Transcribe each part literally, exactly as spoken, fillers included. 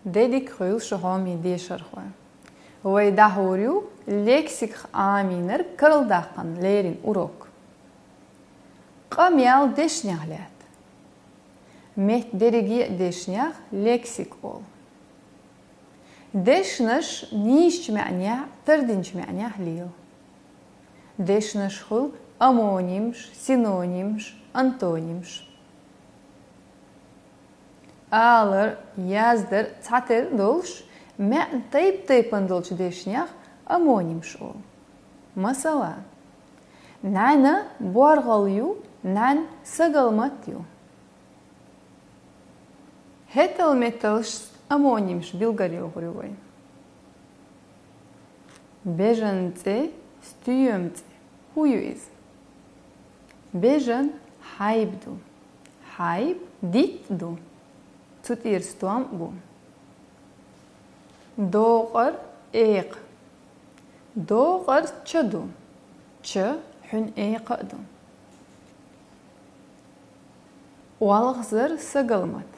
Де дика хуьлда шун, хьоме дешархой. Вай дӀахьур ю лексиках Ӏамийнарг карладаккха леррина урок. Къамаьл дешнех лаьтта. Метта дерриге а дешнех лексика олу. Дешнаш нийсачу маьӀнехь, тардинчу маьӀнехь лела. Дешнаш хуьлу омонимаш, синонимаш, антонимаш. Алар, яздар цхьатерра долуш, маьӀна тайп-тайпана долчу дешнех омонимаш олу. Масала, нӀаьна боргӀалла ю, нӀаьна сагалмат ю. ХӀетал-металлашца омонимаш билгалйохур ю вай. Бежан цӀе, стоьма цӀе. ХӀун ю иза? Бежан хьайба ду. Хьайба дитт ду. Цу тӀера стом а бу. Докъар, экха. Докъар ча ду. Ча хьуьнан экха а ду. ОлгӀазар, сагалмат.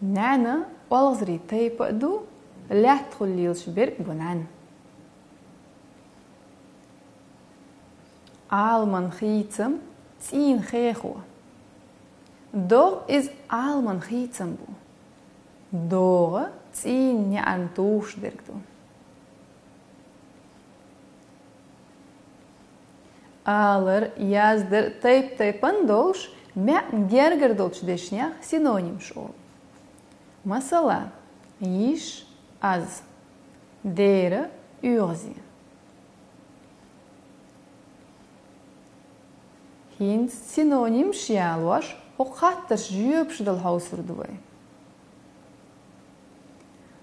НӀаьна олгӀазарийн тайпа а ду, лаьттахула лелаш берг а бу нӀаьна. Ӏаламан хийцам, цӀийнан хехо. ДогӀу иза Ӏаламан хийцам бу. ДогӀа цӀийнан неӀарна тухуш дерг ду. Алар, яздар тайп-тайпана долуш, маьӀна гергара долчу дешнех синонимаш олу. Масала, йиш, аз, дера, оьгӀазе. ХӀинца синонимаш ялош, хӀокху хаттаршна жоьпаш дала хьовсур ду вай.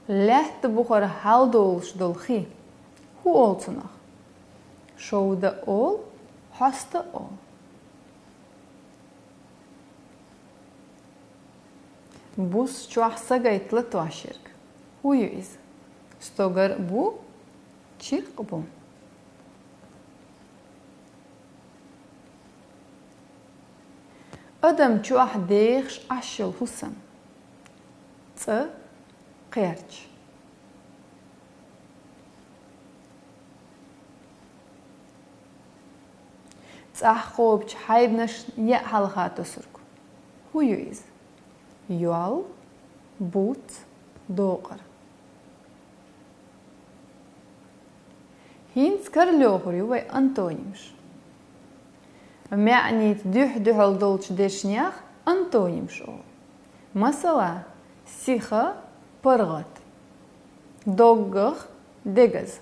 Лаьтта бухара хьалдолуш долу хи. ХӀун олу цунах? Шовда олу, хьоста олу. Буса чохь сагайта латош ерг. ХӀун ю иза? Стогар а бу, чиркх а бу. Адам чохь дехаш Ӏаш йолу хӀусам. ЦӀа, кхерч. ЦӀахь кхобучу хьайбанашна яа хьалха тосург. ХӀун ю иза? Йол, буц, докъар. ХӀинца каралохур ю вай антонимаш. МаьӀница дуьхь-дуьхьал долчу дешнех антонимаш олу. Масала, сиха, паргӀат, доггах, дегаза.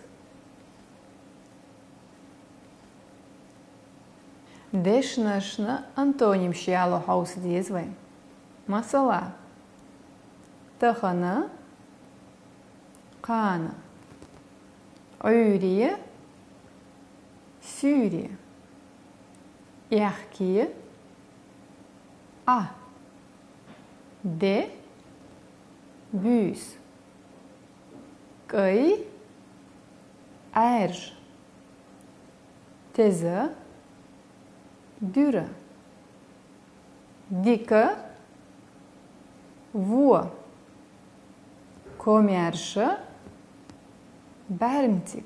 Дешнашна антонимаш яло хьовса деза вай. Масала, тахана, кхана, Ӏуьйре, суьйре, аьхке, Ӏа, де, буьйса, кӀай, Ӏаьржа, теза, дуьра, дика, вон, комаьрша, бӀаьрмициг,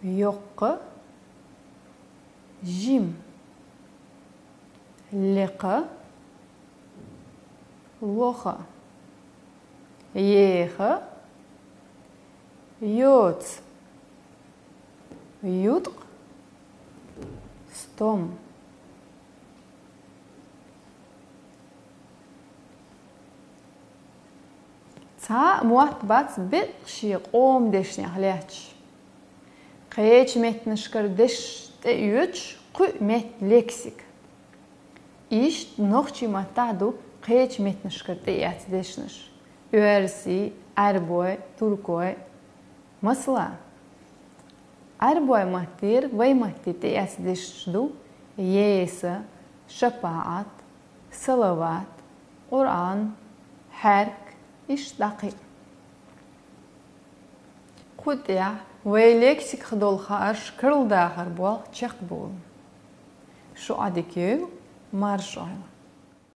йоккха, жима, лекха, лоха, еха, йоца, юткъа, стом. Цхьа а мотт бац беккъа шен къоман дешнех лаьтташ. Кхечу меттанашкара дешнаш тӀеоьцуш кхуьу меттан лексика. Иштта нохчийн маттахь ду кхечу меттанашкара тӀеэцна дешнаш: оьрсийн, Ӏаьрбойн, туркойн. Масала, Ӏаьрбойн маттера вайн матте тӀеэцна дешнаш ду: еса, шапаӀат, салават, Къуръан, хьаьрк, иштта дӀа кхин а. Кху тӀехь вай лексиках долу хаарш карладахар болх чекхболу. Шу Ӏадика йойла, маршалла.